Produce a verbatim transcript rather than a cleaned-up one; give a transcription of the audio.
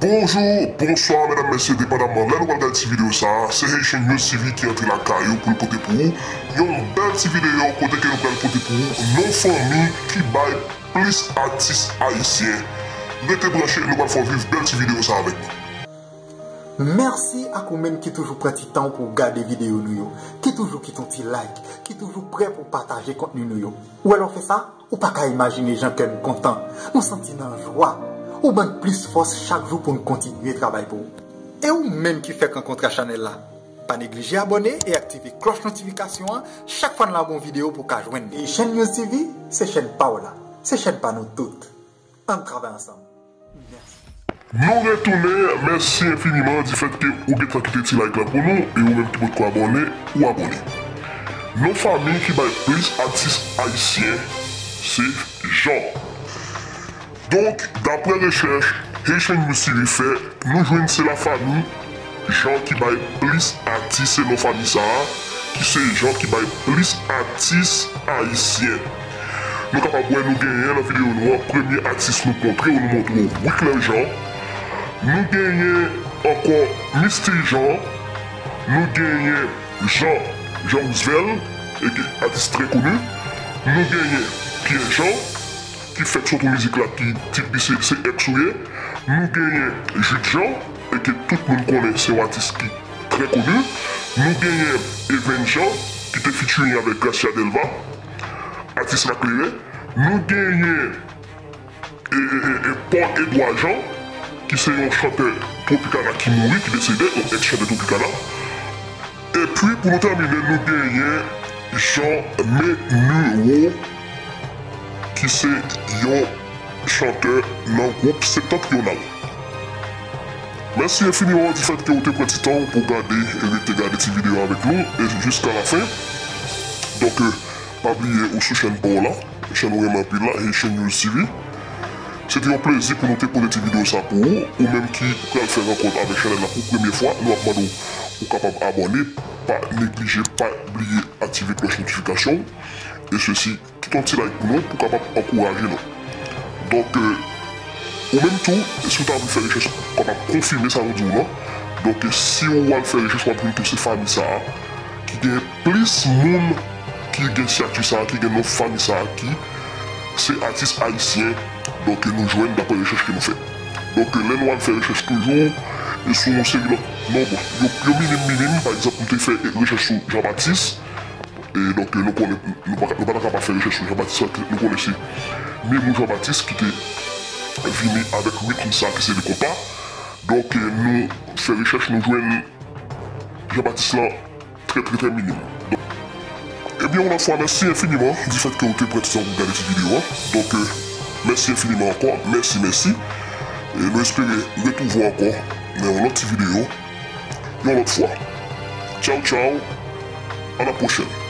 Bonjou, bonswa, medam, mesye, depandaman lè nou pral gade ti videyo sa a, se Haitian News T V ki antre lakay ou pou l pote pou ou yon bèl ti videyo kote ke nou pral pote pou ou non fanmi ki bay plis atis ayisyen. Rete branche, nou pral fè w viv bèl ti videyo sa a avèk nou. Mèsi ak ou menm ki toujou pran ti tan w pou w gade videyo nou yo, ki toujou kite yon ti like, ki toujou prè pou w pataje kontni nou yo. Ou wè lè w fè sa, ou pa ka imajine jan kè n kontan, nou santi n an jwa. Ou ban n plis fòs chak jou pou n kontinye travay pou ou. E ou menm ki fèk rankontre ak chanèl la, pa neglije abòne e aktive klòch notifikasyon an chak fwa n lage yon videyo pou w ka jwenn li. E Haitian News T V, se chèn pa w la, se chèn pa nou tout. Ann travay ansanm. Mèsi. Nou retounen, mèsi enfiniman difèt ke ou gentan kite ti like la pou nou, e ou menm ki potko abòne, ou abòne. Non fanmi ki bay plis atis ayisyen, se Jean. Donk, daprè rechèch Haitian News T V fè, nou jwenn se lafanmi Jean ki bay plis atis, se non fanmi sa a, ki se Jean ki bay plis atis ayisyen. Nou kapab wè nou genyen nan videyo nou an, premye atis nou kontre ou nou montre w Wicler Jean. Nou genyen ankò Misty Jean. Nou genyen Jean, Jean Roosevelt, e ki atis trè koni. Nou genyen Pierre Jean, ki fèk sot yon mizik la ki tit li se, se Ex ou ye. Nou genyen Jude Jean, e ke tout moun konnen se yon atis ki trè koni. Nou genyen Even Jean, ki te featuring avèk Gracia Delva, atis la klere. Nou genyen e, e, e, e Paul Edouard Jean, ki se yon chantè Tropicana ki mouri, ki desede, yon ex chantè Tropicana. Epi, pou nou tèmine, nou genyen Jean Menuro, ki se yon chantè nan gwoup Septentrional. Mèsi enfiniman difèt ke ou te pran ti tan w pou w gade e rete gade ti videyo avèk nou e jiska lafen. Donk, e, pa bliye ou sou chèn pa w la, chèn ou renmen anpil la, Haitian News T V. Se te yon plezi pou nou te pote ti videyo sa pou ou. Ou menm ki pral fè rankont avèk chanèl la pou premye fwa, nou ap mande w, ou kapab abòne, pa neglije, pa bliye aktive klòch notifikasyon. E sesi, kite yon ti like pou nou, pou kapab ankouraje nou. Donk, e, ou menm tou, si w ta vle fè rechèch, ou kapab konfime sa nou di w lan. Donk, e, si w al fè rechèch, w ap jwenn ke se fanmi sa a ki gen plis moun ki gen siyati sa a, ki gen non fanmi sa a, ki se atis ayisyen, donk, e, nou jwenn daprè rechèch ke nou fè. Donk, e, lè nou al fè rechèch toujou, e sou yon seri lòt non, bon, yo, yo minim, minim, pa egzanp, nou te fè rechèch sou Jean Baptiste, e donk, e, nou konnen, nou pa, nou pa ta kapab fè rechèch sou Jean Baptiste, nou konnen se Menm Jean Baptiste ki te vini avèk ritm sa ki se le konpa. Donk, e, nou fè rechèch, nou jwenn Jean Baptiste lan trè, trè, trè minim. Donk, ebyen, yon lòt fwa, mèsi enfiniman difèt ke ou te pran ti tan pou gade ti videyo an. Donk, e, mèsi enfiniman ankò, mèsi, mèsi. E nou espere retwouve w ankò nan yon lòt ti videyo, yon lòt fwa. Tchaw, tchaw, à la prochaine.